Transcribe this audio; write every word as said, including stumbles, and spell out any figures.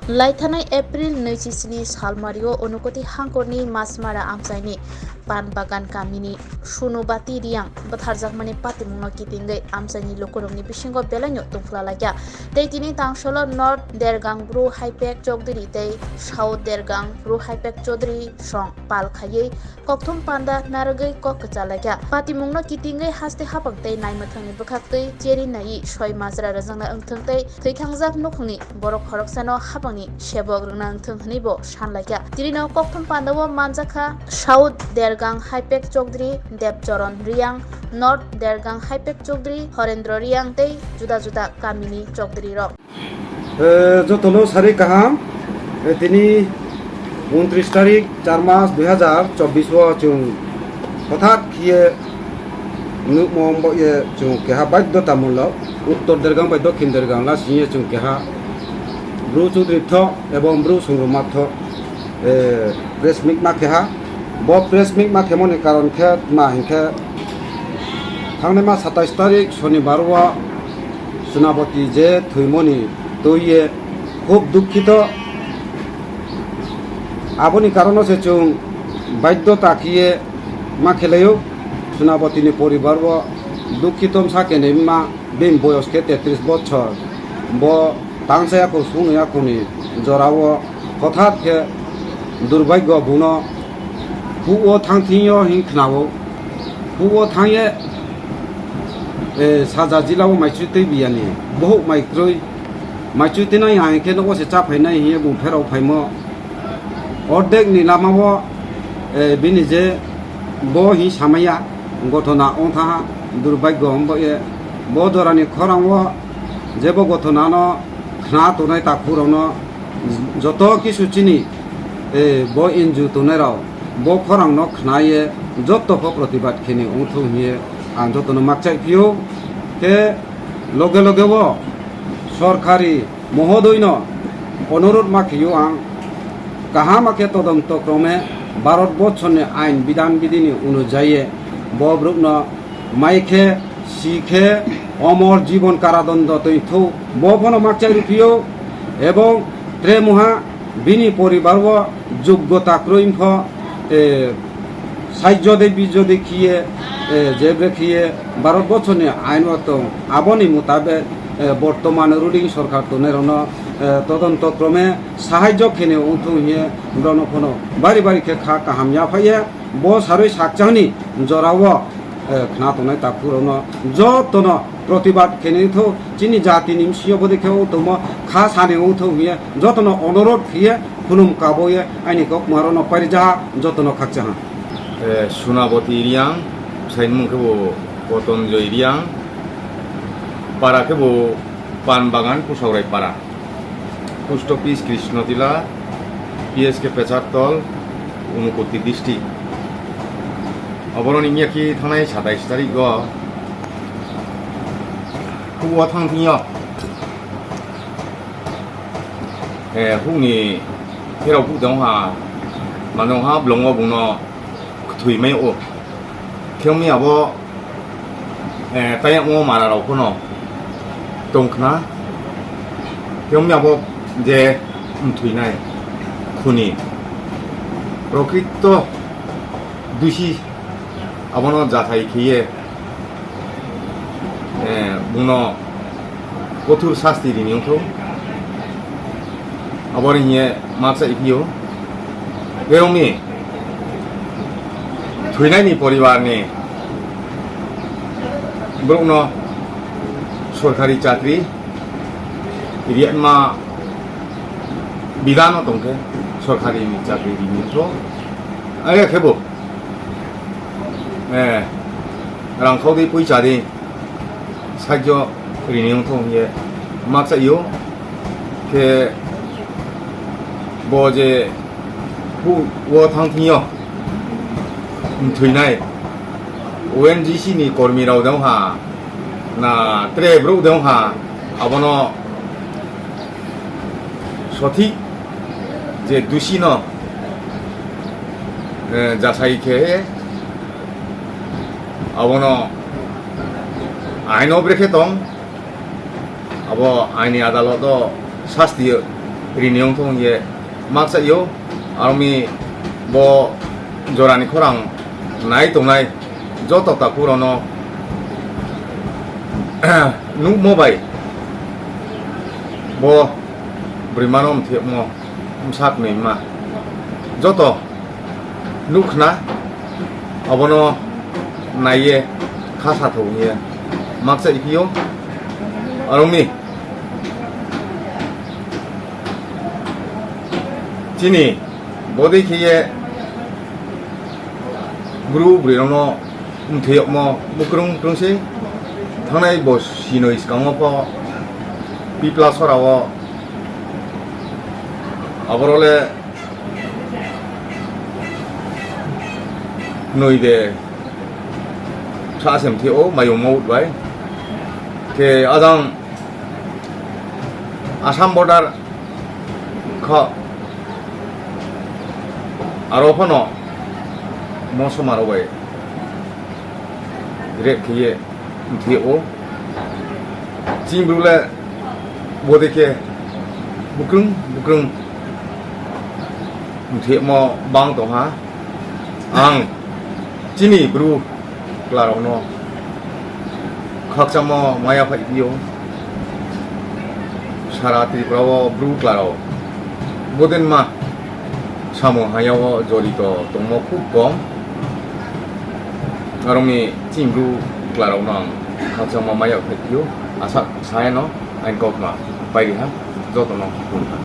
Laithanai April naichi sini salmario Unakoti hangkorni Masmara amchaini Pan Bagan kamini Sunubati Riang bwtharjakmani patimungno kitingwi amchaini lukurokni bisingo belaino tongphla laikha. Tei tini tangsolo North Dergang Bru Haipek Chowdhury tei South Dergang Bru Haipek Chowdhury song pal khaiwi kokthum panda narwgwi kok kwchalaikha. Patimungno kitingwi haste hapang tei naimwthangni bwkhaktwi cheri naiwi soi majra rwjakna wngthwng tei thwikhangjak nukhungni borok khoroksano hapangni sebok rwna wngthwng hwnwibo sanlaikha. Tirino kokthum pandao manjakha South Dergang Haipek Chowdhury Debchoron Riang, North Dergang Haipek Chowdhury Horendro Riang tei juda juda kamini chowdhury rok. Eh, jotono sari kaham. Eh, tini untris tarik char mas dui hajar chobbish o chwng hothat khiye nukmo wngbo ye chwng keha baidhota mulok Uttor Dergang bai Dokhin Dergang lasing ye chwng keha Bru Chudri thok ebong Bru Songruma thok, eh, press meet ma keha. Bo press meet ma khemoni karon khe ma hinkhe thangnai ma satais tarik Sonibar o Sunaboti je thwimoni twi ye khub dukkhito. Aboni karono se chwng baidhota khiye ma khelaio. Sunabotini poribar o dukkhito msa kene ma, bini boyos khe tetris bochor. Bo tangsa yakhung sungno yakhungni jorao hothat khe durbagyo buno huo thang thingyo hin khnao. Huo thangye, eh, saja jilao maichwi twi biyani. Bohuk mai krwi. Maichwi twi nai hai khe nogo se cha phainai hiye bung pherao phaimo. Ordek ni lama o, eh, bini je bo hi samaya gotona ongtha ha durbagyo wngbo ye. Bo jorani khorang o jebo gotona no khna tongnai takhukrokno joto kisu chini, eh, bo N G O tongnairok bo khorangno khnaye joto pho protibad kheni wngthung hiye ang jotono makchai phio. Khe loge loge o sorkari mohodoino onurodh ma khio ang, kaham khe todonto krome Bharat borshoni ain bidhan bidhini onujaye bo borokno mai khe, si khe, omor jibon karadondo twi thuk. Bo bono makchai rw phio, ebong tre muha bini poribar o jogota kwrwi pho, eh, saijyo de bijyo de khiye, eh, jebre khiye Bharat borshoni ain o tong. Aboni mutabek, eh, bortoman ruling sorkar tongnai rokno, eh, todonto krome sahajyo khene wngthung hiye borokno phono bari bari khe kha kaham ya phaiye. Bo sarwi sakchangni jorao, eh, khna tongnai takhukrokno jotono protibad khenwi thw, chini jatini bisingo bwdwi khe wng tongmo kha sani wng thw hiye jotono onurodh khiye khulum kaboye aini kokmarokno parijak jotono khakchang ha. Eh, Sunaboti Riang, bwsaini mung khe bo Kotonjoy Riang, para khe bo Pan Bagan Kusaurai para. Post office Krishnotila, P S K Pechartol, Unakoti district. Oboroni wngya khe thangnai satais tarik o huo thang thingyo, eh, hukni pherao huk dong ha, manung ha, bolongo bungno kwthwi mai o. Khe wngya abo, eh, tayakmo mara rok phano tong khna. Khe wngya abo je mthwinai khuni prokrito dusi abono jathai khiye, eh, bungno kothor sasti rini wngthok. Aboni hiye maksa iphio. Khe wngmi thwinaini poribarni borokno sorkari chakri riyakma bidhano tongkhe sorkarini chakri rini wngthok. Aya khebo, eh, rangkhao di, poisa di, sahajyo rini wngthok hiye maksa iyo. Khe bo je hu-, o thang thingyo mthwinai O N G C ni kormi rok dong ha, na tre borok dong ha, abono sothik je dusi no, eh, jasai khe abono aino brekhe tong, abo aini adalot o sasti rini wngthung ye makchaio. Aroni bo jorani khorang nai tongnai joto takhurokno nukmo bai bo bwrwimano mthiyokmo msak nwi ma joto nukna abono naiye kha sathok hiye makchai phio. Aroni chini bodei khiye bru bwrwirokno mthiyokmo mukrung mukrung se thangnai bo sinoi swkango pho pipla sorao aborole nui de sa sem thi o mayung mau bai ke ajang Assam border kha aro phano mosoma rok bai rep khiye mthi o chini bru le bodei khe bukrung bukrung mthi mo bang tong ha. Ang chini bru chwlarokno khakchangmo maya phai phio. Sara Tripura o bru chwlarok bodinma samung haya o jorito tongmo khub kom. Aroni chini bru chwlarokno ang khakchangmo maya phai phio. Asa sayano ang kokma pairi ha jotono khum ha.